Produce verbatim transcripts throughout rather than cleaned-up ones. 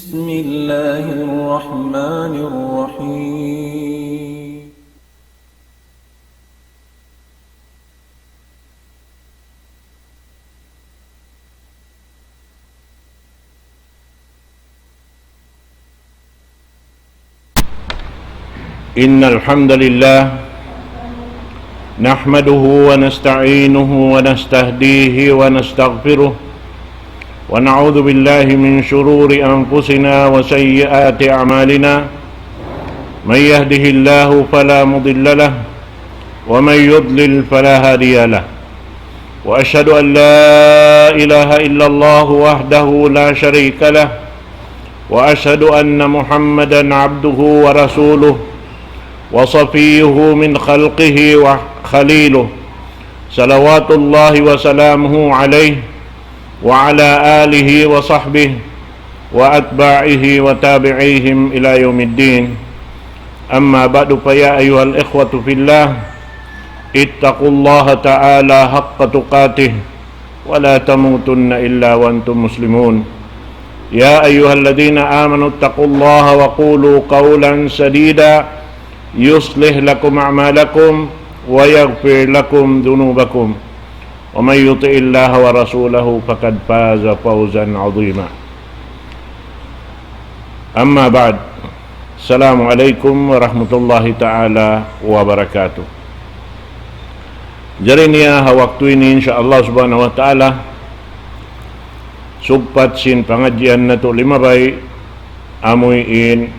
بسم الله الرحمن الرحيم. إن الحمد لله نحمده ونستعينه ونستهديه ونستغفره، ونعوذ بالله من شرور أنفسنا وسيئات أعمالنا. من يهده الله فلا مضل له، ومن يضلل فلا هادي له. وأشهد أن لا إله إلا الله وحده لا شريك له، وأشهد أن محمدا عبده ورسوله، وصفيه من خلقه وخليله، صلوات الله وسلامه عليه وعلى آله وصحبه وأتباعه وتابعيهم إلى يوم الدين. أما بعد، فيا أيها الإخوة في الله، اتقوا الله تعالى حق تقاته ولا تموتن إلا وأنتم مسلمون. يا أيها الذين آمنوا اتقوا الله وقولوا قولا سديدا يصلح لكم أعمالكم ويغفر لكم ذنوبكم ومن يطع الله ورسوله فقد فاز فوزا عظيما. أما بعد، السلام عليكم ورحمة الله تعالى وبركاته. Jari niya ha waktu ini, insya Allah subhanahu wa ta'ala, sugpat sin pangadjian natu' limabay, amuin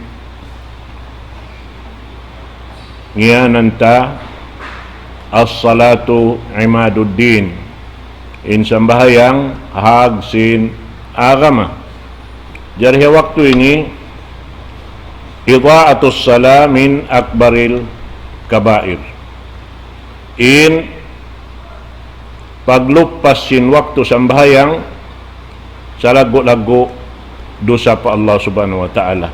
ngiyanan ta As-salatu imaduddin. In sambahayang hag sin agama. Jari ha waktu ini, idha'atus salah min akbaril kabair. In pagluppas sin waktu sambahayang, salaggu'-laggu' dusa pa Allah Subhanahu wa Ta'ala.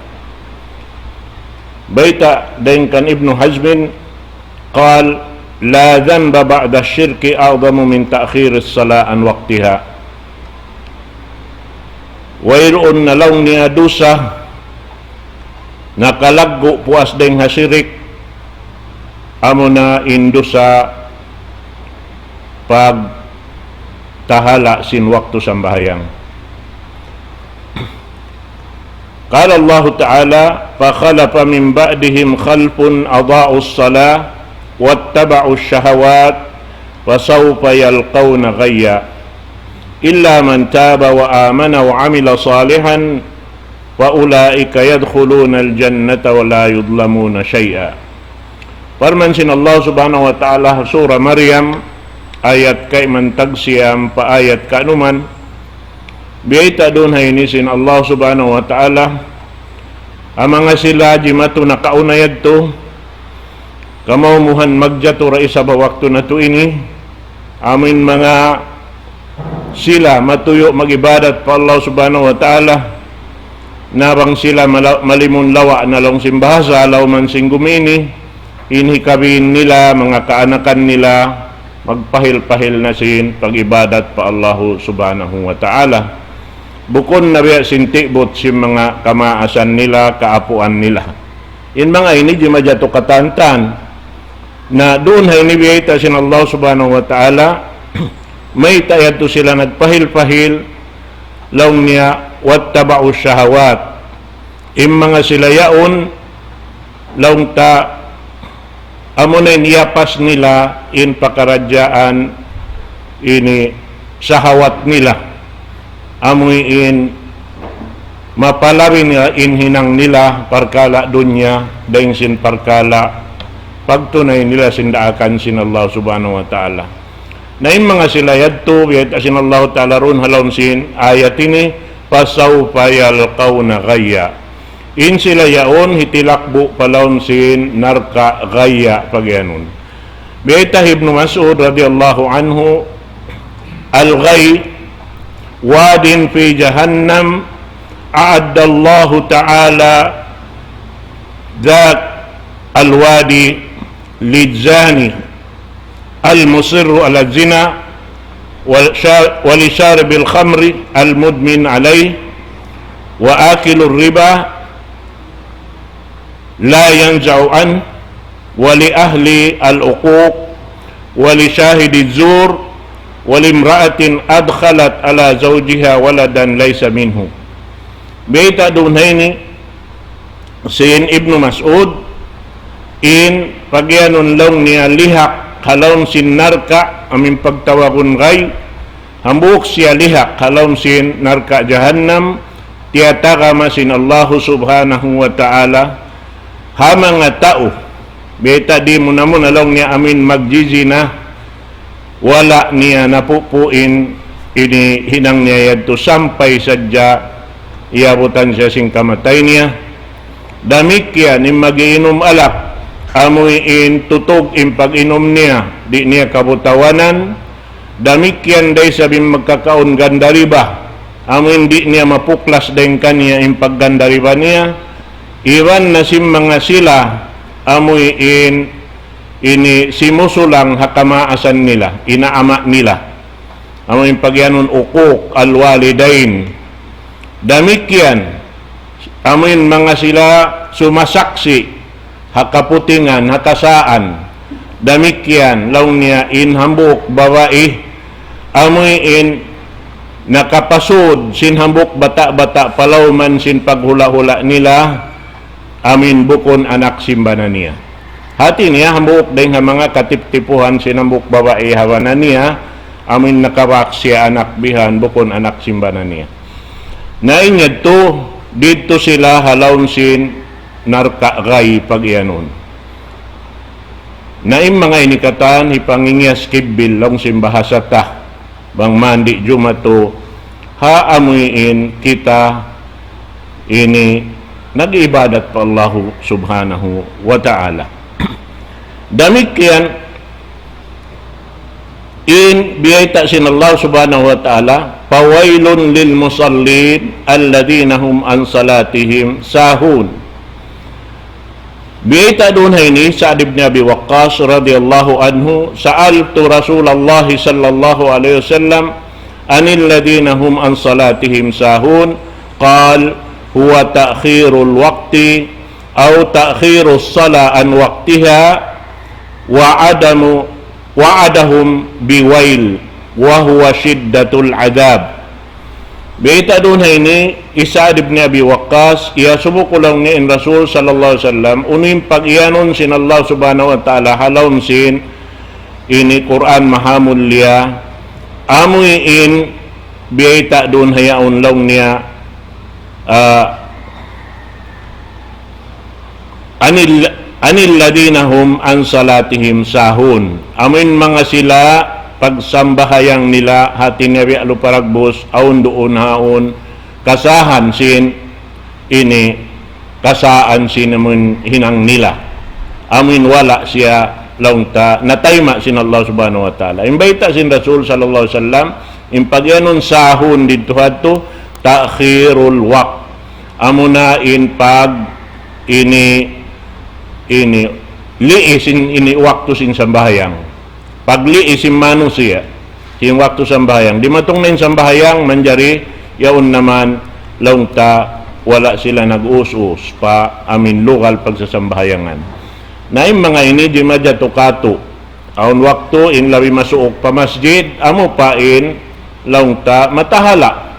Bayta' dayn kan Ibnu Hazmin, قال: لا ذنب بعد الشرك أعظم من تأخير الصلاة عن وقتها. Wayruun na laung niya dusa nakalaggu' puas dayn ha sirik, amuna in dusa pagtahala' sin waktu sambahayang. قال الله تعالى: فخلف من بعدهم خلف أضاعوا الصلاة واتبعوا الشهوات فسوف يلقون غيا إلا من تاب وآمن وعمل صالحا فأولئك يدخلون الجنة ولا يظلمون شيئا. Parman sin Allah Subhanahu wa Ta'ala, Surah Maryam, ayat kaiman tagsiyam pa ayat kanuman, biyayta' duun ha ini sin Allah Subhanahu wa Ta'ala, ha manga sila jimatu nakauna yadtu, kamaumuhan magjatu ra isab ha waktu natu' ini, amuin manga sila matuyu' mag-ibadat pa Allah Subhanahu wa Ta'ala, na bang sila mala-, malimun lawa' na laung sin bahasa, lawm sin gumi ini, in hikabin nila, manga kaanakan nila, magpahil-pahil na sin pag-ibadat pa Allah Subhanahu wa Ta'ala. Bukun na biya' sin tibut sin manga kamaasan nila, kaapuan nila. In manga ini di' majatu katantan. Na duun ha ini biyayta' sin Allah Subhanahu wa Ta'ala, mayta' yadtu sila nagpahil-pahil, laung niya, واتبعوا الشهوات. In manga sila yaun, laung ta, amuna in iyapas nila in pakaradjaan ini sahawat nila. Amuin mapalabi nila in hinang nila parkala' dunya, dayn sin parkala' pagtunay nila sin daakan sin Allah Subhanahu wa Ta'ala. Na in manga sila yadtu, biyayta' sin Allah Ta'ala duun ha lawm sin ayat ini, فسوف يلقون غيا. In sila yaun hitilakbu' pa lawm sin narka' Ghayya pagiyanun. Biyayta' hi Ibnu Mas'ud radiyallahu anhu, الغي واد في جهنم أعد الله تعالى ذاك الوادي للزاني المصر على الزنا والشا-، ولشارب الخمر المدمن عليه، وآكل الربا لا ينزع عنه، ولأهل العقوق، ولشاهد الزور، ولامرأة أدخلت على زوجها ولدا ليس منه. Bayta' duun ha ini sin Ibnu Mas'ud, in pagiyanun laung niya lihak ha lawm sin narka', amu in pagtawagun ghay, hambuuk siya lihak ha lawm sin narka' jahannam, tiyatagama sin Allahu subhanahu wa ta'ala, ha manga tau, bayta' di' muna-muna laung niya amu in magjizina, wala' niya napupu' in ini hinang niya yadtu sampay sadja iyabutan siya sin kamatay niya. Damikkiyan in mag-iinum alak, amu in tutug in pag-inum niya, di' niya kabutawanan. Damikkiyan da isab in magkakaun ganda riba, amu in di' niya mapuklas dayn kaniya in pagganda riba niya. Iban na sin manga sila, amu in ini simusulang ha kamaasan nila, in ama' nila. Amu in pagiyanun uquq al-walidain. Damikkiyan, amu in manga sila sumasaksi' ha kaputingan, ha kasaan. Damikkiyan, laung niya in hambuuk babai, amu in nakapasud sin hambuuk bata'-bata' pa lawm sin paghula'-hula' nila, amu in bukun anak sin bana niya. Hati niya, hambuuk dayn ha manga katip-tipuhan sin hambuuk babai ha bana niya, amu in nakabak siya anak bihan, bukun anak sin bana niya. Na in yadtu, didtu sila ha lawm sin narka' ghay pagiyanun. Na in manga ini katan, hipangingiyas kibbil laung sin bahasa ta. Bang man di' jumatu ha amuin kita ini nag-ibadat pa Allahu subhanahu wa ta'ala. Damikkiyan in biyayta' sin Allah subhanahu wa ta'ala, فويل للمصلين الذين هم عن صلاتهم ساهون. Biyayta' duun ha ini, Sa'd ibn Abi Waqqas radiyallahu anhu, سألت رسول الله صلى الله عليه وسلم عن الذين هم عن صلاتهم ساهون، قال: هو تأخير الوقت أو تأخير الصلاة عن وقتها وعدم وعدهم بويل وهو شدة العذاب. Biyayta' duun ha ini, hi Sa'd ibn Abi Waqqas, iyasubu ku laung niya in Rasul sallallahu alayhi wasallam, unu in pag-iyanun sin Allah subhanahu wa ta'ala ha lawm sin ini Qur'an mahamulliya, amuin biyayta' duun ha yaun laung niya, ah, عن ال-، عن الذين هم عن صلاتهم ساهون. Amuin manga sila pagsambahayang nila hati niya biya' lupa dagbus, awn duun ha yaun kasahan sin ini, kasaan sin amuin hinang nila. Amuin wala' siya laung ta natayma' sin Allah subhanahu wa ta'ala. In bayta' sin Rasul sallallahu alayhi wasallam, in pag-iyanun sahun didtu ha yadtu, تأخير الوقت. Amuna in pag ini, ini, liis in, ini waktu sin sambahayang. Pagliis sin manusiya' sin waktu sambahayang. Dimatung na in sambahayang, manjari yaun naman laung ta wala' sila nag-us-us pa amuin lugal pagsasambahayangan. Na in manga ini di' majatu katu'. Awn waktu in labi masuuk pa masjid, amu pa in laung ta matahala'.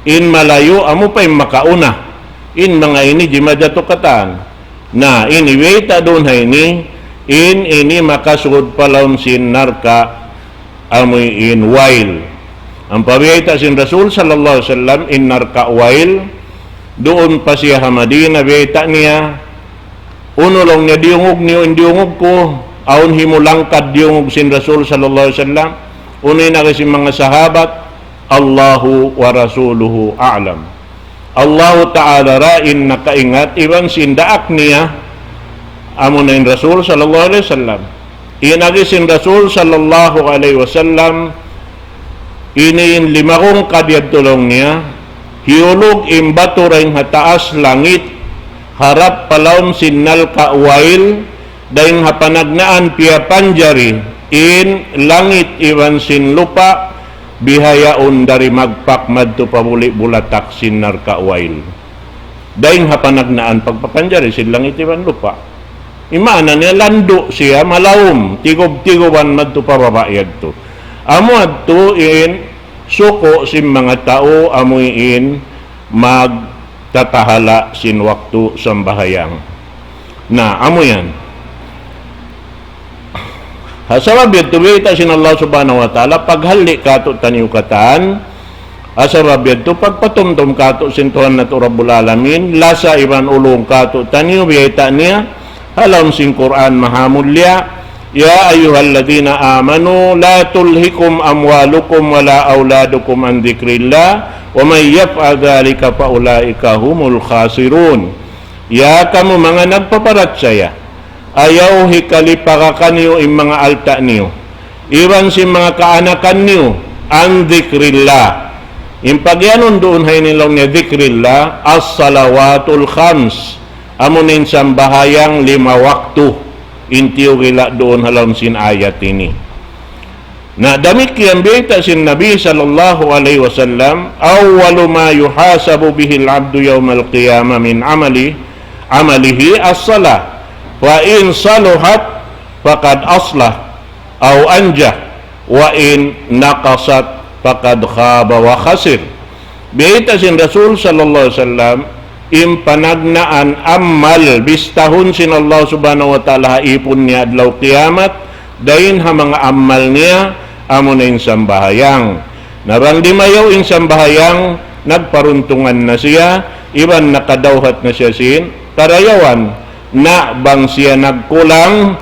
In malayu', amu pa in makauna. In manga ini di' majatu katan. Na, ini biyayta' duun ha ini, in ini makasud pa lawm sin narka', amuin wail. Ampa biyayta' sin Rasul sallallahu alayhi wasallam, in narka' wail, duun pa siya ha Madina, biyayta' niya, unu laung niya diyungug niyu, in diyungug ku, awn himulangkad diyungug sin Rasul sallallahu alayhi wasallam, unu in agi sin manga sahabat, الله ورسوله أعلم. Allahu Ta'ala ra in nakaingat, iban sin daak niya, amuna in Rasul sallallahu alayhi wasallam. In agi sin Rasul sallallahu alayhi wasallam, ini in limagungkad yadtu laung niya, hiyulug in batu dayn ha taas langit, harap pa lawm sin narka' wail, dayn ha panagnaan piyapanjari in langit iban sin lupa', Bihaun dari magpak madtu pa buli' bulatak sin narka' wail. Dayn ha panagnaan pagpapanjari sin langit iban lupa'. In maana niya landu' siya, malaum, tigub-tiguban madtu pa baba' yadtu. Amu yadtu in suku' sin manga tau, amu in magtatahala' sin waktu sambahayang. Na, amu yan. Ha sabab yadtu, bayta' sin Allah Subhanahu wa Ta'ala, paghalli' kātu'niyu katan, ha sabab yadtu, pagpatumtum kātu' sin Tuhan natu' Rabbul Alamin, lasa iban ulung kātu'niyu, bayta' niya, ha lawm sin Qur'an Mahamulliya, يا أيها الذين آمنوا لا تلهكم أموالكم ولا أولادكم عن ذكر الله ومن يفعل ذلك فأولئك هم الخاسرون. Ya kamu manga nagpaparachaya, ayaw hikalipaga kaniyu in manga alta' niyu, iban sin manga kaanakan niyu, عن ذكر الله. In pagiyanun duun ha ini laung niya ذكر الله, الصلوات الخمس. Amu na in sambahayang lima waktu, in tiyugila' duun ha lawm sin ayat ini. Na damikkiyan bayta' sin Nabi sallallahu alayhi wasallam, أول ما يحاسب به العبد يوم القيامة من عمله، عمله الصلاة، فإن صلحت فقد أصلح أو أنجح، وإن نقصت فقد خاب وخسر. Bayta' sin Rasul sallallahu alayhi wasallam, in panagnaan amal bistahun sin Allah Subhanahu wa Ta'ala ha ipun niya adlaw kiyamat, dayn ha manga amal niya, amu na in sambahayang. Na bang dimayaw in sambahayang, nagparuntungan na siya, iban nakadawhat na siya sin karayawan. Na bang siya nagkulang,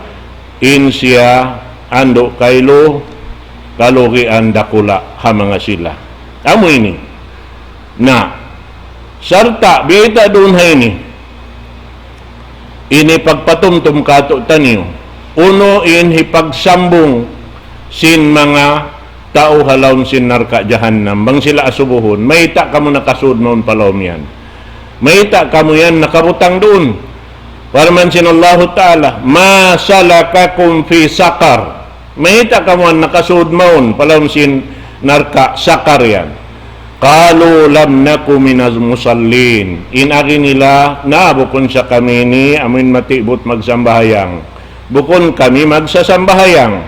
in siya andu' kailu, kalugian dakula' ha manga sila. Amu ini. Na, sarta' bayta' duun ha ini, ini pagpatumtum kātu'niyu, unu in hipagsambung sin manga tau ha lawm sin narka' jahannam, bang sila asubuhun, mayta' kamu nakasud mawn pa lawm yan? Mayta' kamu yan nakabutang duun? Parman sin Allahu Ta'ala, ما سلككم في سقر. Mayta' kamu yan nakasud mawn pa lawm sin narka' Saqar yan? قالوا لم نك من المصلين. In agi nila, na bukun sa kami ini amuin matibut magsambahayang. Bukun kami magsasambahayang.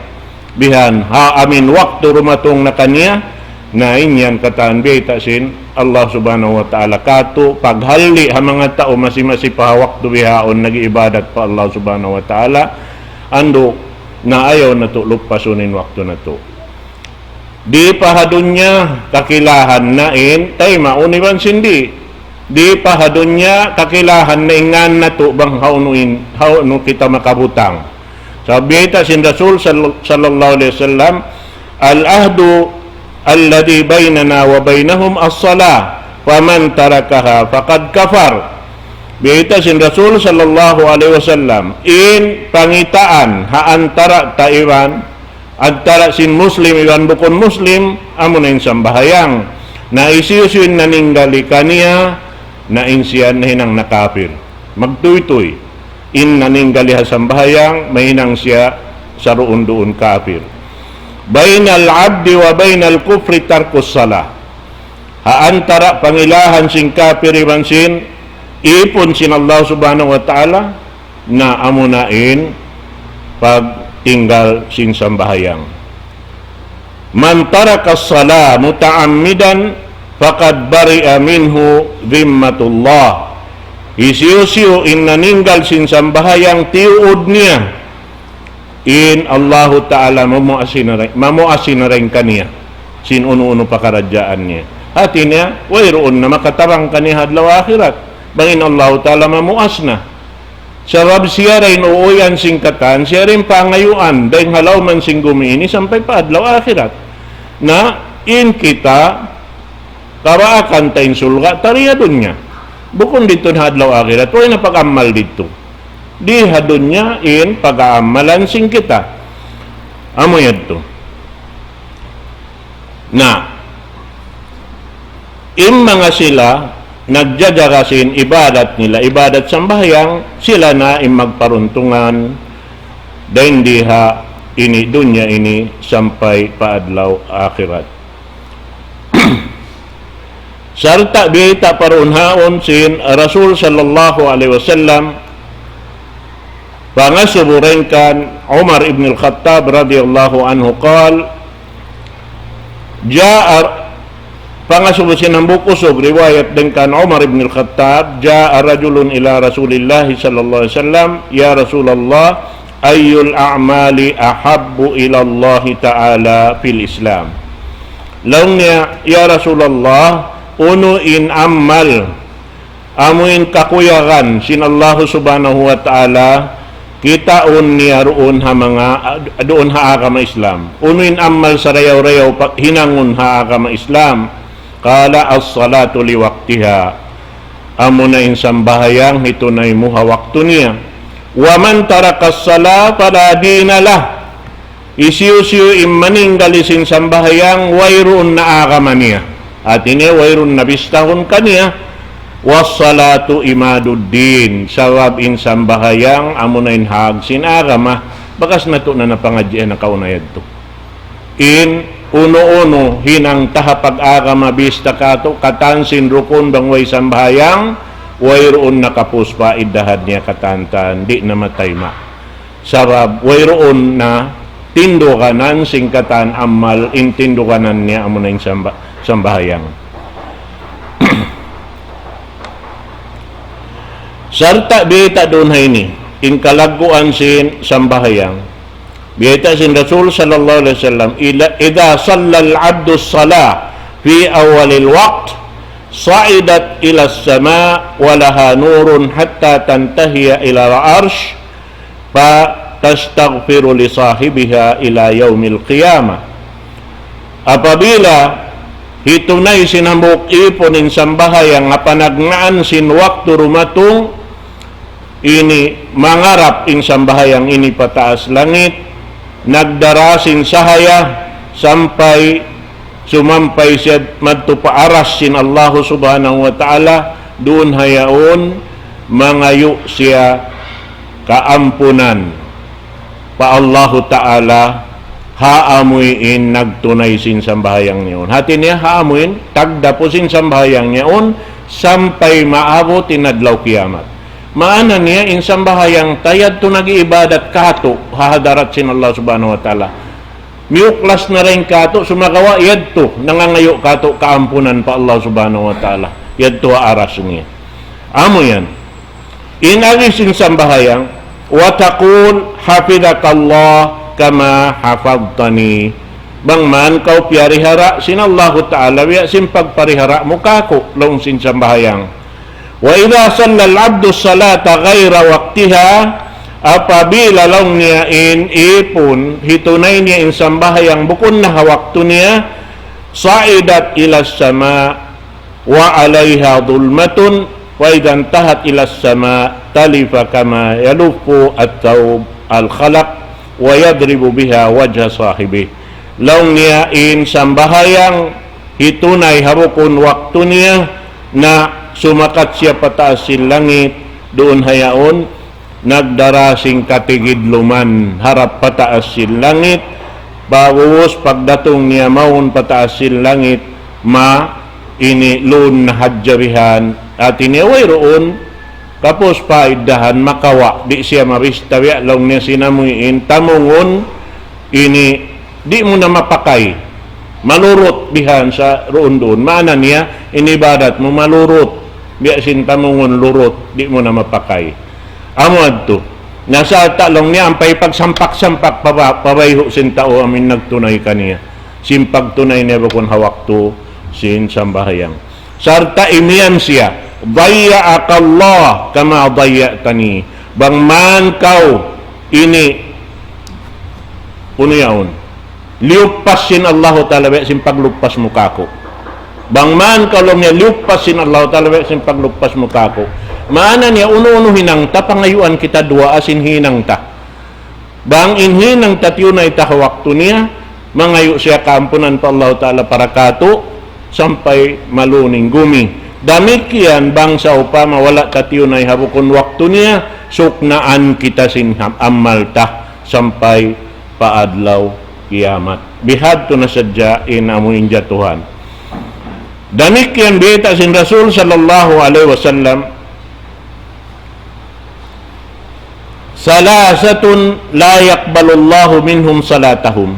Bihan, ha amin waktu dumatung na kaniya, na in yan katan bayta' sin Allah Subhanahu wa Ta'ala kātu', paghalli' ha manga tau masi-masi pa ha waktu bihaun nag-iibadat pa Allah Subhanahu wa Ta'ala, andu' na ayaw natu' lupasun in waktu natu'. Di' pa ha dunya kakilahan na in taymaun iban sin di'. Di' pa ha dunya kakilahan na in ngan natu' bang hawnu in, hawnu kita makabutang. Sabab bayta' sin Rasul sal-, sallallahu alayhi wasallam, العهد الذي بيننا وبينهم الصلاة فمن تركها فقد كفر. Bayta' sin Rasul sallallahu alayhi wasallam, in pangitaan ha antara' ta iban, antara' sin Muslim iban bukun Muslim, amu na in sambahayang. Na hisiyu-siyu in naninggali kaniya, na in siya nahinang na kapir. Magtuytuy. In naninggali ha sambahayang, mahinang siya saruun-duun kapir. بين العبد وبين الكفر ترك الصلاة. Ha antara' pangilahan sin kapir iban sin ipun sin Allah Subhanahu wa Ta'ala, na amu na in pagtinggal sin sambahayang. من ترك الصلاة متعمدا فقد برئ منه ذمة الله. Hisiyu-siyu in naninggal sin sambahayang tiyuud niya, in Allahu Ta'ala mamuas na dayn, mamuas na dayn kaniya sin unu-unu pakaradjaan niya. Hati niya, wayruun na makatabang kaniya ha adlaw akhirat. Bang in Allahu Ta'ala mamuas na. Sabab siya da in uuyan sin katan, siya da in pangayuan, dayn ha lawm sin gumi ini sampay pa adlaw akhirat. Na in kita, kabaakan ta in surga' ta di ha dunya. Bukun didtu ha adlaw akhirat, way na pag-amal didtu. Di ha dunya in pag-aamalan sin kita. Amu yadtu. Na, in manga sila nagjajaga sin ibadat nila, ibadat sambahayang, sila na in magparuntungan, dayn di ha ini dunya ini sampay pa adlaw akhirat. Sarta' biyayta' parunhaun sin Rasul sallallahu alayhi wasallam, pangasubu dayn kan Umar ibn al-Khattab radiyallahu anhu قال, جاء, pangasubu sin hambuuk usug, riwayat dayn kan Umar ibn al-Khattab, جاء رجل إلى رسول الله صلى الله عليه وسلم، يا رسول الله، أي الأعمال أحب إلى الله تعالى في الإسلام؟ Laung niya, "Ya Rasulullah, unu in amal, amu in kakuyagan sin Allahu Subhanahu wa Ta'ala, kitaun niya duun ha manga, duun ha agama Islam? Unu in amal sarayaw-rayaw pa-, hinangun ha agama Islam?" قال: الصلاة لوقتها. Amuna in sambahayang hitunay mu ha waktu niya. ومن ترك الصلاة فلا دين له. Hisiyu-siyu in maninggal sin sambahayang, wayruun na agama niya. Hati niya, wayruun na bistahun kaniya. والصلاة عماد الدين. Sabab in sambahayang, amuna in hag sin agama. Bakas natu' na napangadjian nakauna yadtu. In unu-unu hinang ta ha pag-agama bista katu', katan sin rukun bang way sambahayang, wayruun na kapus pa iddahan niya katan-katan, di' na matayma'. Sabab wayruun na tinduganan sin katan amal, in tinduganan niya amuna in samba-, sambahayang. Sarta' biyayta' duun ha ini, in kalagguan sin sambahayang. Biyayta' sin Rasul sallallahu alayhi wasallam, إذا صلى العبد الصلاة في أول الوقت صعدت إلى السماء ولها نور حتى تنتهي إلى العرش فتستغفر لصاحبها إلى يوم القيامة. Apabila hitunay sin hambuuk īpun in sambahayang ha panagnaan sin waktu dumatung, ini mangarap in sambahayang ini pa taas langit, nagdara sin sahaya sampay sumampay siya madtu pa aras sin Allahu Subhanahu wa Ta'ala, duun ha yaun mangayu' siya kaampunan pa Allahu Ta'ala, ha amuin nagtunay sin sambahayang niya yaun. Hati niya, ha amuin tagdapu sin sambahayang niya yaun sampay maabut in adlaw kiyamat. Maana niya, in sambahayang ta yadtu nag-iibadat katu' ha hadarat sin Allah Subhanahu wa Ta'ala. Miyuklas na dayn katu', sumagawa' yadtu nangangayu' katu' kaampunan pa Allah Subhanahu wa Ta'ala. Yadtu ha aras niya. Amu yan. In agi sin sambahayang, وتقول: حفظك الله كما حفظتني. Bang man kaw piyarihara sin Allahu Ta'ala, biya' sin pagparihara mu kāku', laung sin sambahayang. وإذا صلى العبد الصلاة غير وقتها, apabila laung niya in īpun, hitunay niya in sambahayang bukun na ha waktu niya, صعدت إلى السماء وعليها ظلمة، فإذا انتهت إلى السماء تلف كما يلف الثوب الخلق ويضرب بها وجه صاحبه. Laung niya in sambahayang hitunay ha bukun waktu niya na sumakat siya pa taas sin langit, duun ha yaun nagdara sin katigidluman harap pa taas sin langit, pag'ubus pagdatung niya mawn pa taas sin langit, ma ini lun na hadja bihan, hati niya wayruun kapus pa iddahan makawa', di' siya mabista biya' laung niya sin amuin tamungun ini di' mu na mapakay. Malurut bihan sa ruun-duun. Maana niya, in ibadat mu malurut. Biya' sin tamungun lurut, di' mu na mapakay. Amu yadtu. Na sarta' laung niya, ampa pagsampak-sampak pa ba-, pa bayhu' sin tau amuin nagtunay kaniya. Sin pagtunay niya bukun ha waktu sin sambahayang. Sarta' imiyan siya, ضيعك الله كما ضيعتني. Bang man kaw ini, unu yaun, liyuppas sin Allahu Ta'ala, biya' sin pagluppas mu kāku'. Bang man kaw laung niya liyuppas sin Allahu Ta'ala, biya' sin pagluppas mu kāku'. Maana niya, unu-unu hinang ta, pangayuan kita duwaa sin hinang ta. Bang in hinang ta tiyunay ta ha waktu niya, mangayu' siya kaampunan pa Allahu Ta'ala para kātu', sampay malun in gumi. Damikkiyan bang sawpama wala' ta tiyunay ha bukun waktu niya, suknaan kita sin ham-, amal ta sampay pa adlaw kiyamat. Bihadtu na sadja in amu in jatuhan. Damikkiyan biyayta' sin Rasul sallallahu alayhi wasallam, ثلاثة لا يقبل الله منهم صلاتهم.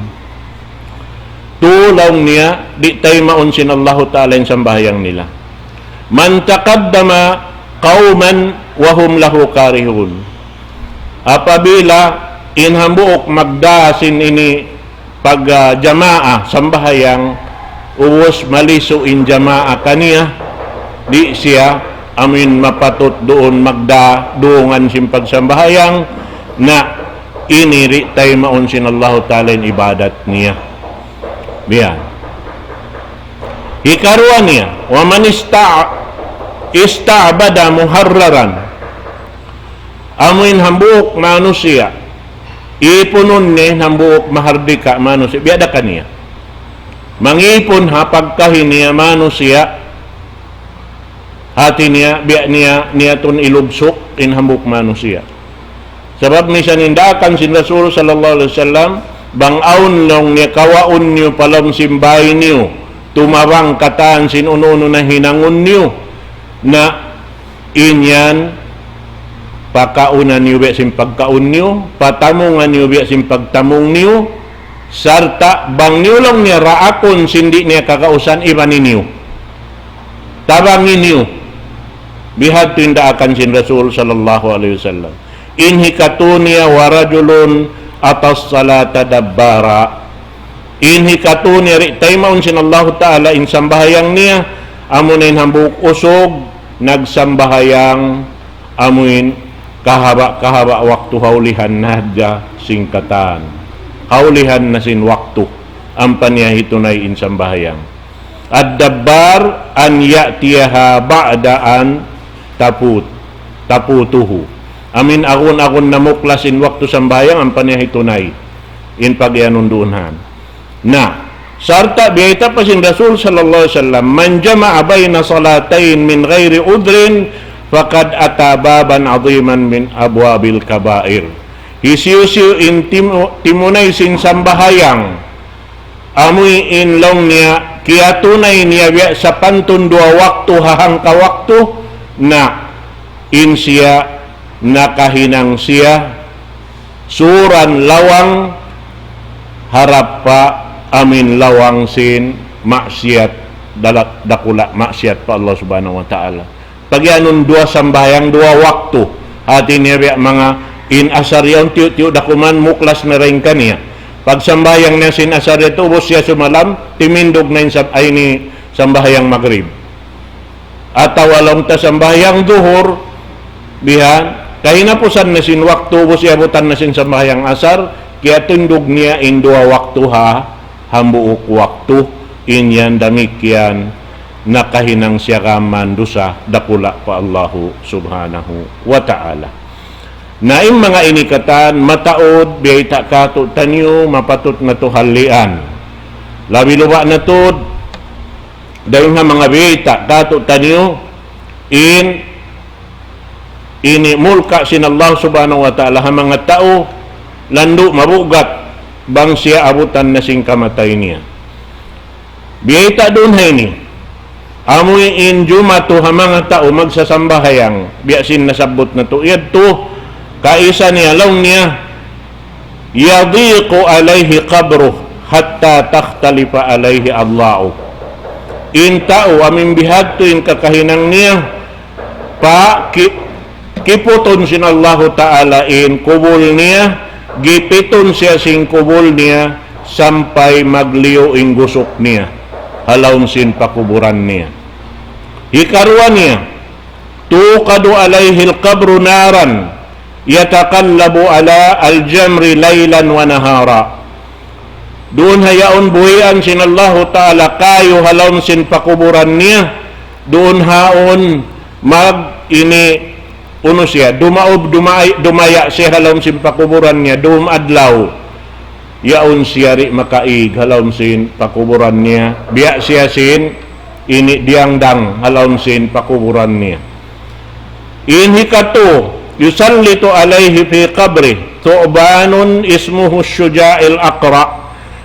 Tū laung niya, di' taymaun sin Allahu Ta'ala in sambahayang nila. من تقدم قوما وهم له كارهون. Apabila in hambuuk magdā sin ini pag, ah, jamaa sambahayang, ubus malisu in jamaa kaniya, di' siya amuin mapatut duun magdā duungan sin pagsambahayang, na ini di' taymaun sin Allahu Ta'ala in ibadat niya. Biya'. Hikaruwa niya, ومن استع-, استعبد محررا. Amuin hambuuk manusiya', ipunun niya in hambuuk mahardika' manusiya', biya' da kaniya. Mangipun ha pagkahi niya manusiya', hāti niya, biya' niya, niya tuud ilugsuk in hambuuk manusiya'. Sabab misan in daakan sin Rasul sallallahu alayhi wasallam, bang awn laung niya kawaun niyu pa lawm sin bāy niyu, tumabang katān sin unu-unu na hinangun niyu, na in yan, pakauna niyu biya' sin pagkaun niyu, patamunga niyu biya' sin pagtamung niyu, sarta' bang niyu laung niya raakun sin di' niya kagausan, iban niyu. Tabangi niyu. Bihadtu in daakan sin Rasul sallallahu alayhi wasallam. In hikatū niya, ورجل أتى الصلاة دبارا. In hikatū niya di' taymaun sin Allahu Ta'ala in sambahayang niya, amuna in hambuuk usug, nagsambahayang, amuin kahaba'-kahaba' waktu ha ulihan na hadja sin katān. Ha ulihan na sin waktu, ampa niya hitunay in sambahayang. الدبار أن يأتيها بعد أن تفوت، تفوته. Amuin agun-agun na muklas in waktu sambahayang, ampa niya hitunay in pagiyanun duun han. Na, sarta' biyayta' pa sin Rasul sallallahu alayhi wasallam, من جمع بين صلاتين من غير عذر فقد أتى بابا عظيما من أبواب الكبائر. Hisiyu-siyu in timu-, timunay sin sambahayang, amuin laung niya, kiyatunay niya biya' sapantun duwa waktu ha hangka waktu, na in siya nakahinang siya suran lawang harap pa amuin lawang sin maksiyat, dala-, dakula' maksiyat pa Allah Subhanahu wa Ta'ala. Pagiyanun duwa sambahayang duwa waktu. Hāti niya biya' manga in asar yaun tiyu'-tiyu' da kuman muklas na dayn kaniya. Pagsambahayang niya sin asar yadtu ubus siya sumalam, timindug na in sab-, ay ini sambahayang magrib. Atawa laung ta sambahayang duhur, bihan, kahinapusan na sin waktu, ubus iyabutan na sin sambahayang asar, kiyatindug niya in duwa waktu ha hambuuk waktu, in yan damikkiyan nakahinang siya kaman dusa dakula' pa Allahu Subhanahu wa Ta'ala. Na in manga ini katan, mataud, biyayta' kātu'niyu, mapatut natu' hallian. Labi-labi na tuud, dayn ha manga biyayta' kātu'niyu, in ini mulka' sin Allah Subhanahu wa Ta'ala ha manga tau, landu' mabugat bang siya abutan na sin kamatay niya. Biyayta' duun ha ini, amuin jumatu ha manga tau magsasambahayang, biya' sin nasabbut natu' yadtu, kaisa niya laung niya, يضيق عليه قبره حتى تختلف عليه أضلاعه. In tau amuin bihadtu in kakahinang niya, pa ki-, kiputun sin Allahu Ta'ala in kubul niya, gipitun siya sin kubul niya, sampay magliyu in gusuk niya, ha lawm sin pakuburan niya. Hikaruwa niya, توقد عليه القبر نارا يتقلب على الجمر ليلا ونهارا. Duun ha yaun buhian sin Allahu Ta'ala kayu ha lawm sin pakuburan niya, duun haun mag ini unu siya, dumaub, dumay-, dumaya' siya ha lawm sin pakuburan niya, dum adlaw. Yaun siya di' makaig ha lawm sin pakuburan niya. Biya' siya sin ini diyangdang ha lawm sin pakuburan niya. In hikatu, يسلط عليه في قبره ثعبان اسمه الشجاع الأقرع،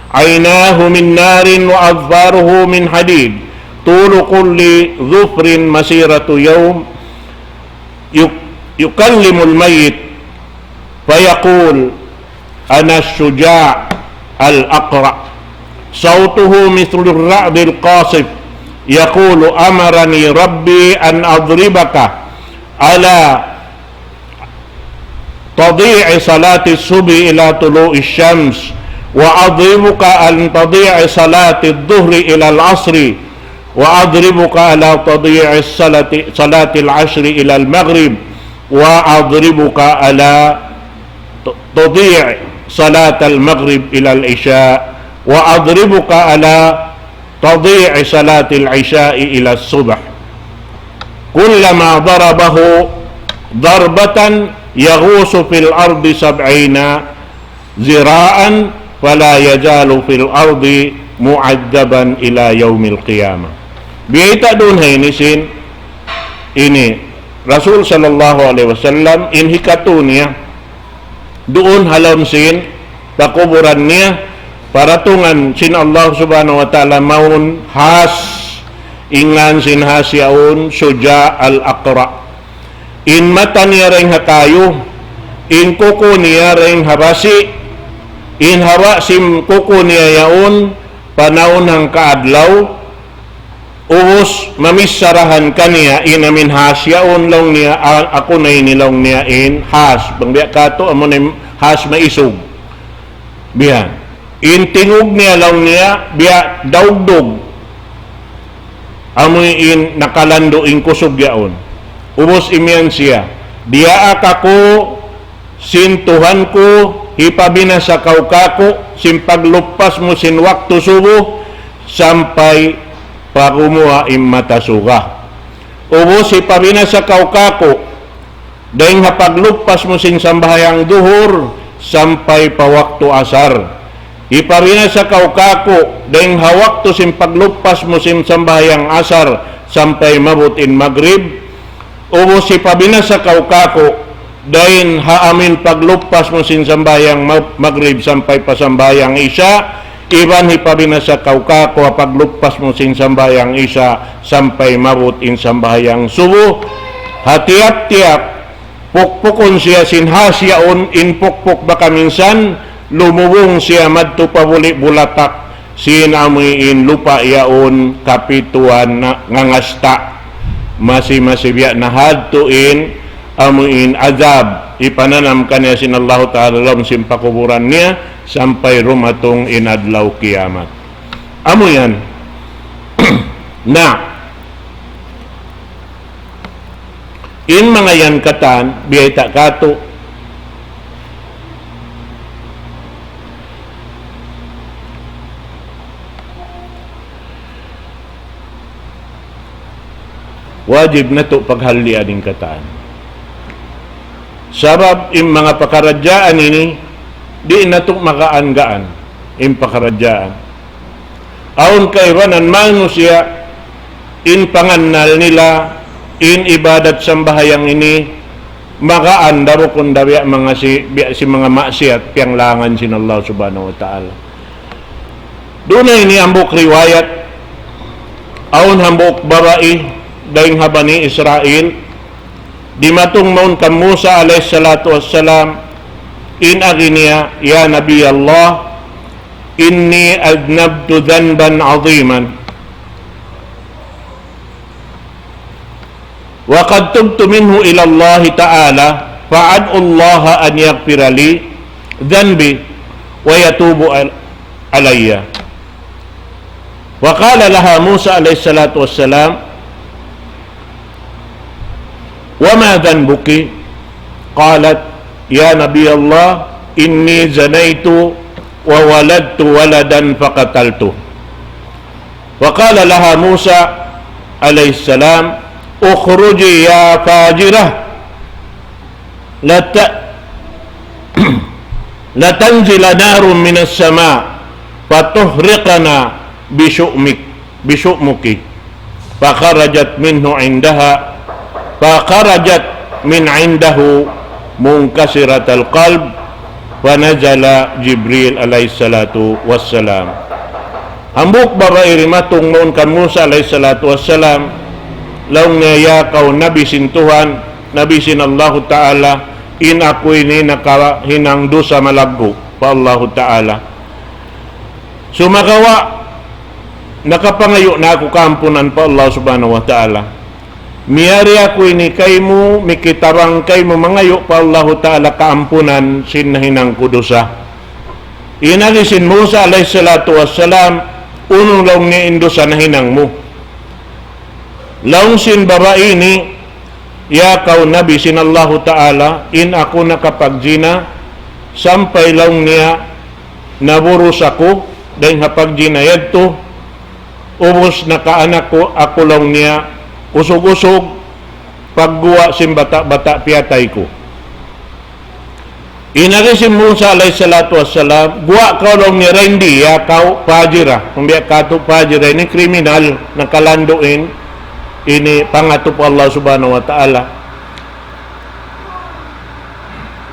عيناه من نار وأظفاره من حديد، طول كل ظفر مسيرة يوم، يك-، يكلم الميت فيقول: أنا الشجاع الأقرع. صوته مثل الرعد القاصف، يقول: أمرني ربي أن أضربك على تضييع صلاة الصبح إلى طلوع الشمس، وأضربك أن تضييع صلاة الظهر إلى العصر، وأضربك على تضييع الصلاة، صلاة العصر إلى المغرب، وأضربك على ت-، تضييع صلاة المغرب إلى العشاء، وأضربك على تضييع صلاة العشاء إلى الصبح. كلما ضربه ضربة يغوص في الأرض سبعين ذراعا فلا يزال في الأرض معذبا إلى يوم القيامة. Biyayta' duun ha ini sin, ini, Rasul sallallahu alayhi wasallam, in hikatu niya, duun ha lawm sin pakuburan niya, paratungan sin Allah Subhanahu wa Ta'ala mawn has, in ngan sin has yaun, Suja' al-Aqra'. In mata niya dayng ha kayu, in kuku niya dayng ha basi', in hawa sin kuku niya yaun, panaun hangka adlaw, ubus mamicharahan kaniya in amin has yaun laung niya, a-, aku na ini laung niya in has. Bang biya' katu' amu na in has maisug. Biya'. In tingug niya laung niya, biya' daugdug. Amu in nakalandu' in kusug yaun. Ubus imiyan siya, diyaak aku sin Tuhan ku, hipabinasa kaw kāku', sin pagluppas mu sin waktu subuh, sampay pa gumuwa' in mata suga. Ubus hipabinasa kaw kāku', dayng ha pagluppas mu sin sambahayang duhur, sampay pa waktu asar. Hipabinasa kaw kāku', dayng ha waktu sin pagluppas mu sin sambahayang asar, sampay maabut in magrib. Ubus hipabinasa kaw kāku', dayng ha amin pagluppas mu sin sambahayang ma-, magrib sampay pa sambahayang isya, iban hipabinasa kaw kāku' ha pagluppas mu sin sambahayang isya sampay maabut in sambahayang subuh. Ha tiyap-tiyap pukpukun siya sin has yaun, in pukpuk baka minsan lumubung siya madtu pa buli' bulatak sin amu in lupa' yaun kapituan na ngangasta'. Masi-masi biya' na hadtu in amu in azab ipananam kaniya sin Allahu Ta'ala lawm sin pakuburan niya sampay dumatung in adlaw kiyamat. Amu yan. Na, in manga yan katan, biyayta' katu', wajib natu' paghallian in katan. Sabab in manga pakaradjaan ini, di' natu' magaan-gaan in pakaradjaan. Awn kaibanan manusiya', in pangannal nila, in ibadat sambahayang ini, magaan da bukun da biya' manga si, biya' sin manga maksiyat piyanglangan sin Allah Subhanahu wa Ta'ala. Duun na ini hambuuk riwayat, awn hambuuk babai dayng ha Bani Israil, dimatung mawn kan Musa alayhi salatu wassalam, in agi niya, يا نبي الله، إني أذنبت ذنبا عظيما وقد تبت منه إلى الله تعالى، فأدعو الله أن يغفر لي ذنبي ويتوب عل-، علي. فقال لها موسى عليه الصلاة والسلام: وما ذنبك؟ قالت: يا نبي الله، إني زنيت وولدت ولدا فقتلته. فقال لها موسى عليه السلام: اخرجي يا فاجرة، لت-، لتنزل نار من السماء فتحرقنا بشؤمك، بشؤمك. فخرجت منه عندها، فخرجت من عنده منكسرة القلب، فنزل جبريل عليه الصلاة والسلام. Hambuuk babai dimatung mawn kan Musa alayhi salatu wassalam, laung niya, "Ya kaw Nabi sin Tuhan, Nabi sin Allahu Ta'ala, in aku ini nakahinang dusa malaggu' pa Allahu Ta'ala. Sumagawa', nakapangayu' na aku kaampunan pa Allah Subhanahu wa Ta'ala. Miyari aku ini kaymu, mikitabang kaymu mangayu' pa Allahu Ta'ala kaampunan sin nahinang ku dusa." In agi sin Musa alayhi salatu wassalam, "Unu," laung niya, "in dusa nahinang mu?" Laung sin babai ini, "Ya kaw Nabi sin Allahu Ta'ala, in aku nakapagjina, sampay," laung niya, "naburus aku dayn ha pagjina yadtu, ubus nakaanak ku, aku," laung niya, "usug-usug, pagguwa' sin bata'-bata' piyatay ku." In agi sin Musa alayhi salatu wassalam, "Guwa' kaw," laung niya, "dayn di, ya kaw pajira." Kung biya' katu' pajira, ini kriminal, nakalandu' in, ini pangatu pa Allah Subhanahu wa Ta'ala.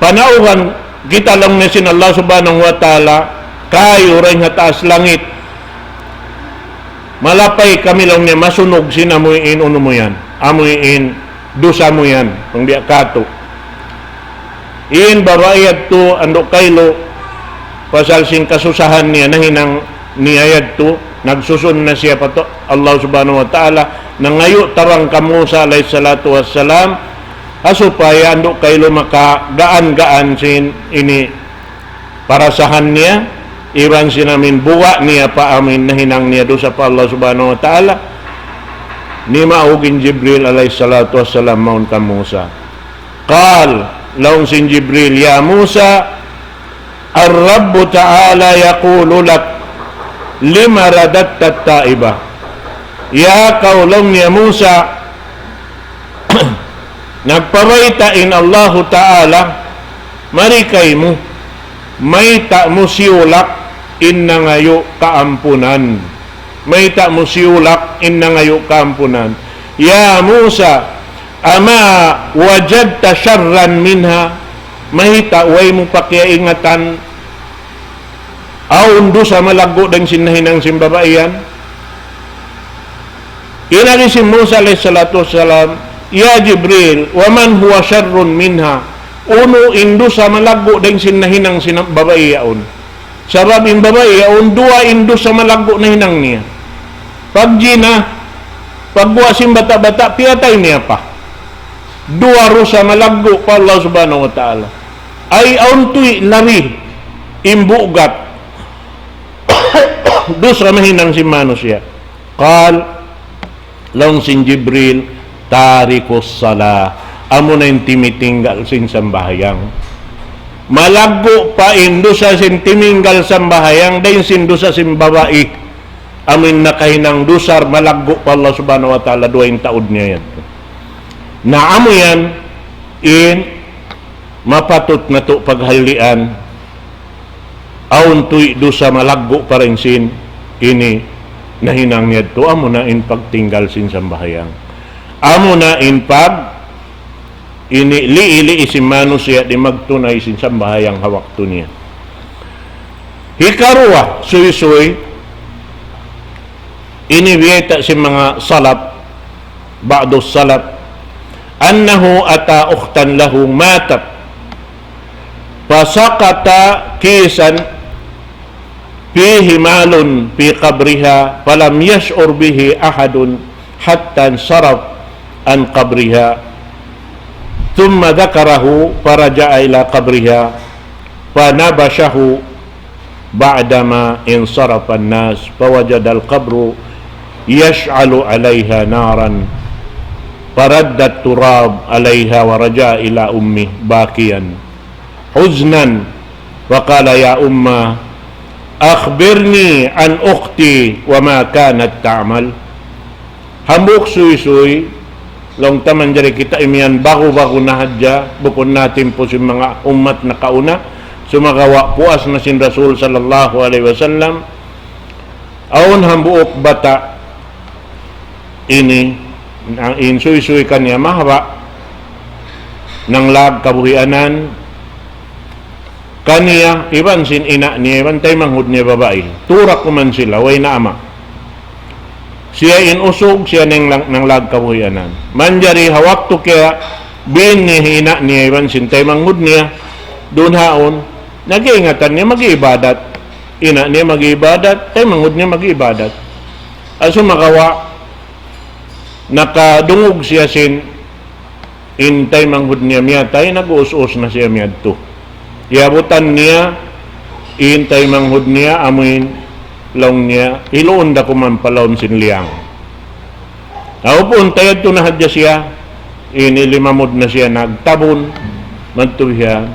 "Panaugan kita," laung niya, "sin Allah Subhanahu wa Ta'ala, kayu dayn ha taas langit. Malapay kami," laung niya, "masunug sin amuin unu mu yan, amuin dusa mu yan, kung biya' katu'." In babai yadtu, andu' kaylu, pasal sin kasusahan niya, nahinang niya yadtu, nagsusun na siya pa Allah Subhanahu wa Ta'ala, nangayu' tabang kan Musa alayhi salatu wassalam, ha supaya andu' kaylu makagaan-gaan sin ini parasahan niya, iban sin amuin buga' niya pa amuin nahinang niya dusa pa Allah Subhanahu wa Ta'ala, nimaug in Jibril alayhi salatu wassalam mawn kan Musa. قال, laung sin Jibril, "يا موسى، الرب تعالى يقول لك، لم رددت التائب؟" "Ya kaw," laung niya, "Musa, nagpabayta' in Allahu Ta'ala mari kaymu, mayta' mu siyulak in nangayu' kaampunan. Mayta' mu siyulak in nangayu' kaampunan. يا موسى، أما وجدت شرا منها؟" Mayta' way mu pa kiyaingatan awn dusa malaggu' dayn sin nahinang sin babai yan? In agi sin Musa alayhi salatu wassalam, "Ya Jibril, ومن هو شر منها؟" Unu in dusa malaggu' dayn sin nahinang sin babai yaun? Sabab in babai yaun, duwa in dusa malaggu' nahinang niya. Pagjina, pagguwa' sin bata'-bata', piyatay niya pa. Duwa dusa malaggu' pa Allah Subhanahu wa Ta'ala. Ay awn tuwi' labi in bugat dusa mahinang sin manusiya'. قال, laung sin Jibril, تارك الصلاة. Amuna in timitinggal sin sambahayang. Malaggu' pa in dusa sin timinggal sambahayang, dayn sin dusa sin babai. Amuin nakahinang dusa malaggu' pa Allah Subhanahu wa Ta'ala, duwa in taud niya yan. Na amu yan, in mapatut natu' paghalian, awn tuwi' dusa malaggu' pa dayn sin ini nahinang niya yadtu, amuna in pagtinggal sin sambahayang. Amuna in pag ini lii-lii sin manusiya' di' magtunay sin sambahayang ha waktu niya. Hikaruwa, suysuy, ini biyayta' sin manga salaf, بعض السلف، أنه أتى أختا له ماتت فسقط كيسا فيه مال في قبرها فلم يشعر به أحد حتى انصرف عن قبرها ثم ذكره فرجع إلى قبرها فنبشه بعدما انصرف الناس فوجد القبر يشعل عليها نارا فرد التراب عليها ورجع إلى أمه باكيا حزنا فقال: يا أماه، أخبرني عن أختي وما كانت تعمل. Hambuuk suysuy, laung ta manjari kita imiyan bagu-bagu na hadja, bukun na timpu sin manga ummat nakauna, sumagawa' puas na sin Rasul sallallahu alayhi wasallam, awn hambuuk bata' ini, na in suysuy kaniya mahaba', nanglag kabuhianan, kaniya, iban sin ina' niya, iban taymanghud niya babai. Tū ra kuman sila, way na ama'. Siya in usug, siya in nang, nanglag kabuhianan. Manjari ha waktu kiyabin niya hi ina' niya, iban sin taymanghud niya, duun haun, nag-iingatan niya mag-ibadat. Ina' niya mag-ibadat, taymanghud niya mag-ibadat. Sumagawa', nakadungug siya sin in taymanghud niya miyatay, nag-uus-us na siya miyadtu. Iyabutan niya in taymanghud niya, amuin laung niya, hiluun da kuman pa lawm sin liyang. Aw pun, tayadtu na hadja siya, ini limamud na siya nagtabun, madtu siya.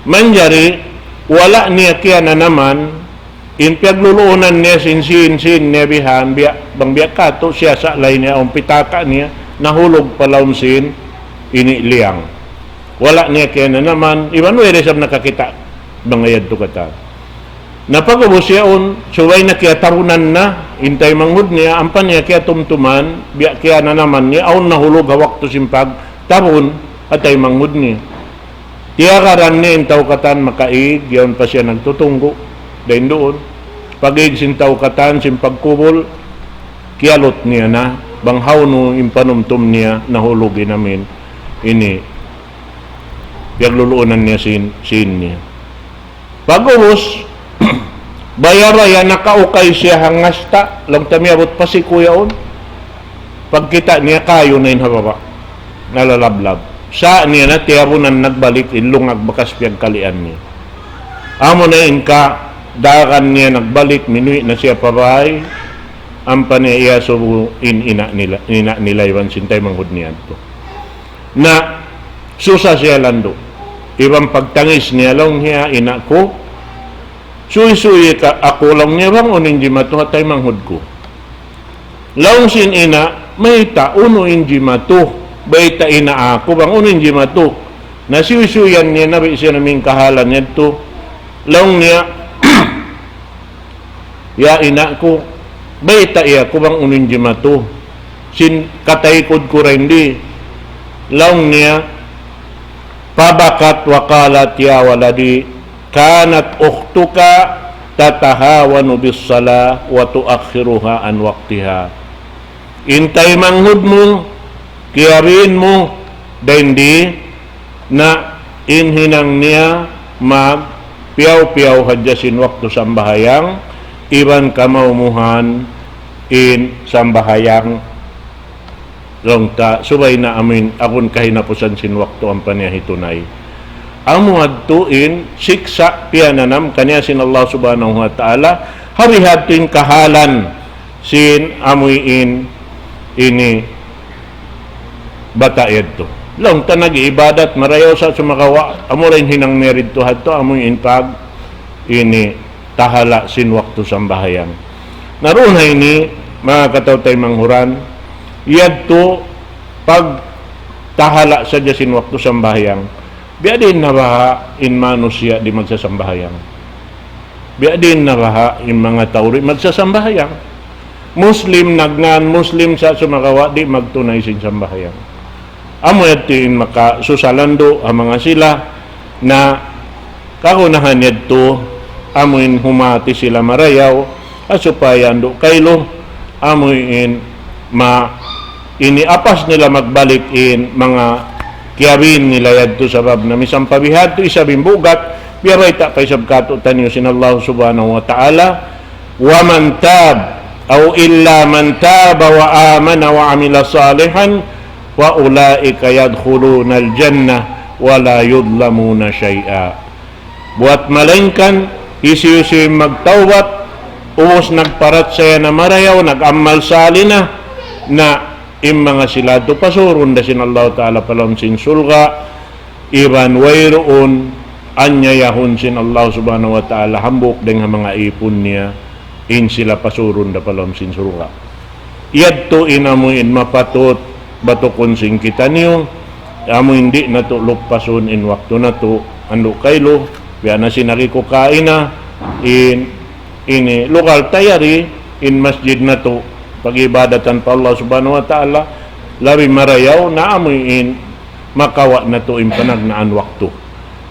Manjari, wala' niya kiyananaman, in piyagluluunan niya sin, sin, sin niya bihan, biya', bang biya' katu', siya sa' lay niya, awn pitaka' niya, nahulug pa lawm sin, ini liyang. Wala' niya kiyananaman, iban way da isab nakakita', bang ayad tu katan. Na pag'ubus yaun, subay na kiyatabunan na, in taymanghud niya, ampa niya kiyatumtuman, biya' kiyananaman niya, awn nahulug ha waktu sin pagtabun, ha taymanghud niya. Tiyagaran niya in tau katan makaig, yaun pa siya nagtutunggu', dayn duun. Pag-ig sin tau katan, sin pagkubul, kiyalut niya na, bang hawnu in panumtum niya, nahulug in amuin, ini, piyagluluunan niya sin, sin niya. Pag'ubus, baya'-baya' nakaukay siya ha ngasta, laung ta miyabut pa siku yaun. Pagkita' niya kayu na in ha baba', nalalablab. Sa' niya na tiyabunan nagbalik in lungag bakas piyagkalian niya. Amu na in kadagan niya nagbalik, minuwi' na siya pa bāy, ampa niya iyasubu in ina' nila, ina' nila iban sin taymanghud niya yadtu. Na, susa siya landu'. Iban pagtangis niya, laung niya, ina' ku, suysuyi ka aku, laung niya, bang unu in jimatu ha taymanghud ku. Laung sin ina', mayta', unu in jimatu, bayta' ina' aku, bang unu in jimatu. Na suysuyan niya, nabi' siya na in kahalan yadtu. Laung niya, ya ina' ku, baytai aku bang unu in jimatu sin kataykud ku dayn di. Laung niya, فبكت وقالت: يا ولدي، كانت أختك تتهاون بالصلاة وتؤخرها عن وقتها. In taymanghud mu, kiyabin mu, dayn di, na in hinang niya magpiyaw-piyaw hadja sin waktu sambahayang, iban kamaumuhan in sambahayang, laung ta, subay na amuin agun kahinapusan sin waktu ampa niya hitunay. Amu yadtu in siksa' piyananam kaniya sin Allah Subhanahu wa Ta'ala, ha bihadtu in kahalan sin amuin ini bata' yadtu. Laung ta nag-iibadat, marayaw sa' sumagawa', amu ra in hinang niya didtu hadtu, amuin pag ini tahala' sin waktu sambahayang. Na duun ha ini, manga kataw-taymanghuran, yadtu pagtahala' sadja sin waktu sambahayang. Biya' diin na baha' in manusiya' di' magsasambahayang. Biya' diin na baha' in manga tau di' magsasambahayang. Muslim, nagngan Muslim sa' sumagawa' di' magtunay sin sambahayang. Amu yadtu in makasusa landu' ha manga sila na kagunahan yadtu, amuin humati sila marayaw, ha supaya andu' kailu, amuin ma ini apas nila magbalik in manga kiyabin nila yadtu sabab na misan pa bihadtu isab in bugat, biya' bayta' pa isab kātu'niyu sin Allah Subhanahu wa Ta'ala, ومن تاب أو إلا من تاب وآمن وعمل صالحا فأولئك يدخلون الجنة ولا يظلمون شيئا. Buwat malaingkan hisiyu-siyu in magtawbat, ubus nagparachaya na marayaw, nag-amal salih na, na in manga sila yadtu pasurun da sin Allah Ta'ala pa lawm sin surga', iban wayruun anyayahun sin Allah Subhanahu wa Ta'ala hambuuk dayn ha manga ipun niya, in sila pasurun da pa lawm sin surga'. Yadtu in amuin mapatut batukun sin kitaniyu, amuin di' natu' luppasun in waktu natu', andu' kailu, biya' na sin agi ku kaina, in, ini lugal ta yari, in masjid natu', pag-ibadatan pa Allah Subhanahu wa Ta'ala, labi marayaw na amuin makawa' natu' in panagnaan waktu.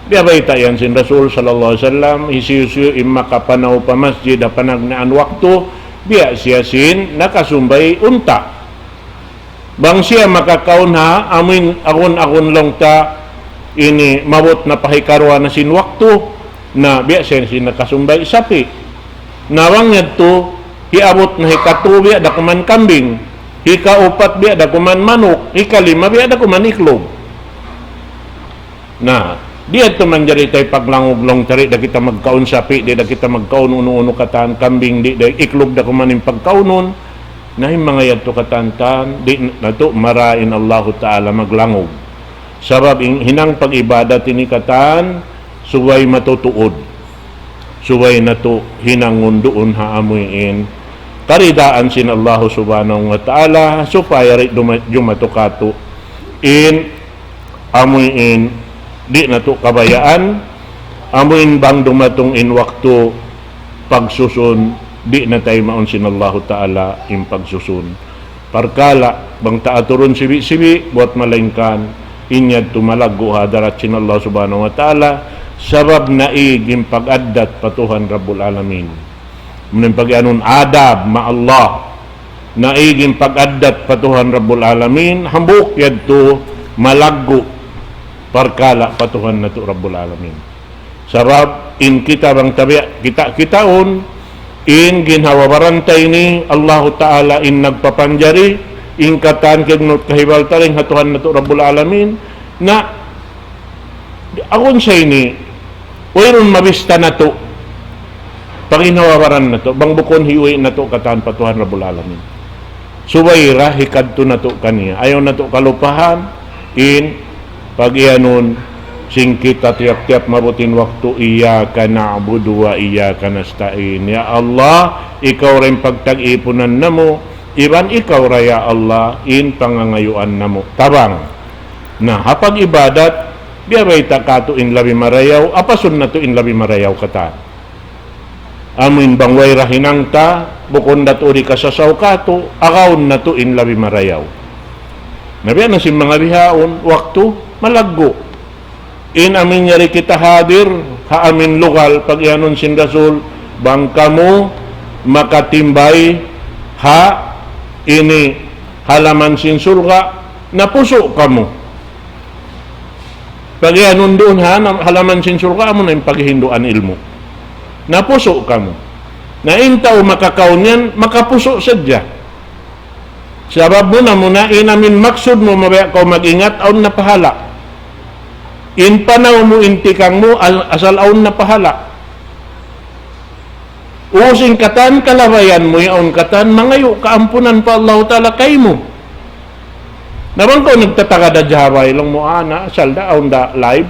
Biya' bayta' yan sin Rasul sallallahu alayhi wasallam, hisiyu-siyu in makapanaw pa masjid ha panagnaan waktu, biya' siya sin nakasumbay unta'. Bang siya makakaun ha, amuin agun-agun laung ta ini maabut na pa hikaruwa na sin waktu, na biya' siya sin nakasumbay sapi'. Na bang yadtu, hiabut na hikatu biya' da kuman kambing, hikaupat biya' da kuman manuk, hikalima biya' da kuman iklug. Na, di' yadtu manjari tay paglangug laung ta, di' da kita magkaun sapi', di' da kita magkaun unu-unu katan kambing, di' da iklug da kuman in pagkaunun. Na in manga yadtu katan-katan, di' natu' marayaw in Allahu Ta'ala maglangug. Sabab in hinang pag-ibadat ini katan, subay matutuud. Subay natu' hinangun duun ha amuin karidaan sin Allahu Subhanahu wa Ta'ala, supaya di' duma-, jumatu katu' in amuin di' natu' kabayaan, amuin bang dumatung in waktu pagsusun, di' na taymaun sin Allahu Ta'ala in pagsusun. Parkala', bang ta aturun sibi'-sibi', buwat malaingkan, in yadtu malaggu' ha hadarat sin Allah Subhanahu wa Ta'ala, sabab naig in pag-addat pa Tuhan Rabbul Alamin. Amu in pagiyanun adab ma Allah. Naig in pag-addat pa Tuhan Rabbul Alamin, hambuuk yadtu malaggu' parkala' pa Tuhan natu' Rabbul Alamin. Sabab in kita bang tabiya' kita-kitaun, in ginhawa-baran ta ini, Allahu Ta'ala in nagpapanjari, in katan kiyagnut kahibal ta dayn ha Tuhan natu' Rabbul Alamin, na agun sa ini, wayruun mabista natu', pagginhawa-baran natu', bang bukun hiuwi' natu' katan pa Tuhan Rabbul Alamin. Subay ra hikadtu natu' kaniya. Ayaw natu' kalupahan, in pagiyanun sin kita tiyap-tiyap maabut in waktu, إياك نعبد وإياك نستعين. Ya Allah, ikaw ra in pagtag-ipunan namu', iban ikaw ra ya Allah, in pangangayuan namu'. Tabang. Na, ha pag-ibadat, biya' bayta' katu' in labi marayaw, apasun natu' in labi marayaw katan. Amuin bang way ra hinang ta, bukun da tuud hikasasaw katu', agaun natu' in labi marayaw. Na biya' na sin manga bihaun, waktu, malaggu'. In amuin yari kita hadir, ha amuin lugal, pagiyanun sin Rasul, bang kamu makatimbay, ha, ini, halaman sin surga', napusu' kamu. Pagiyanun duun ha, na-, halaman sin surga', amu na in paghihinduan ilmu'. Napusu' kamu. Na in tau makakaun yan, makapusu' sadja. Sabab muna-muna, in amuin maksud mu mabaya' kaw mag-ingat, awn na pahala'. In panaw mu, in tikang mu, al-, asal awn na pahala'. Ubus in katan kalabayan mu yaun katan, mangayu' kaampunan pa Allahu Ta'ala kaymu. Na bang kaw nagtatagad hadja ha bay, laung mu, "Ah, na, asal da, awn da live,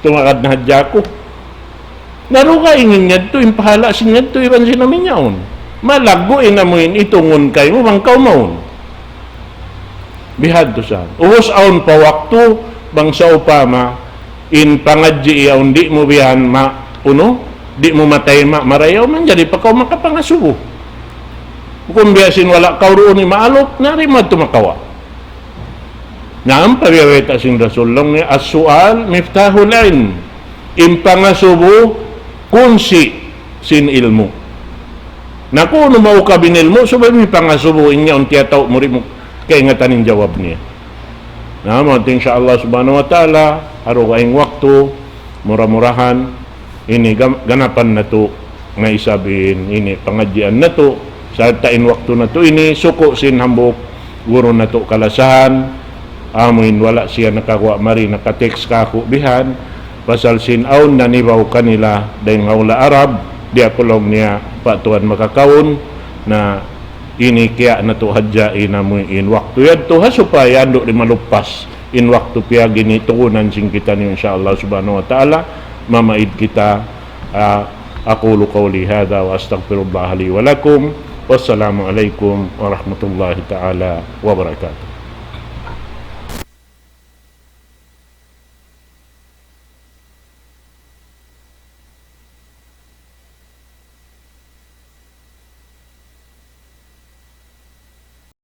tumagad na hadja aku." Na dugaing in yadtu, in pahala' sin yadtu, iban sin amuin yaun. Malaggu' in amuin itungun kaymu, bang kaw mawn. Bihadtu sa. Ubus awn pa waktu, bang sawpama, in pangadji' yaun di' mu bihan ma-, unu, di' mu matayma', marayaw, manjari pa kaw makapangasubu. Bukun biya' sin wala' kaw duun imaalup, na di' mu yadtu makawa'. Na ampa biya' bayta' sin Rasul laung niya, السؤال مفتاح العلم. In pangasubu, kunsi' sin ilmu'. Na kunu' maukab in ilmu', subay mu pangasubu, in yaun tiyatau' mu di' mu kaingatan in jawab niya. Na, amu yadtu insya Allah subhanahu wa ta'ala, ha dugaing waktu, mura-murahan, ini gam-, ganapan natu', na isab in ini pangadjian natu', sarta' in waktu natu' ini, suku' sin hambuuk guru natu' kalasahan, amuin wala' siya nakaguwa' mari, naka-text kāku' bihan, pasal sin awn nanibaw kanila dayn ha hula' Arab, di' aku laung niya pa tuwan makakaun, na ini kiya' natu' hadja in amuin waktu yadtu ha supaya andu' di' maluppas in waktu piyag ini tugunan sin kitaniyu insya Allah subhanahu wa ta'ala, mamaid kita, ah, أقول قولي هذا وأستغفر الله لي ولكم. والسلام عليكم ورحمة الله تعالى وبركاته.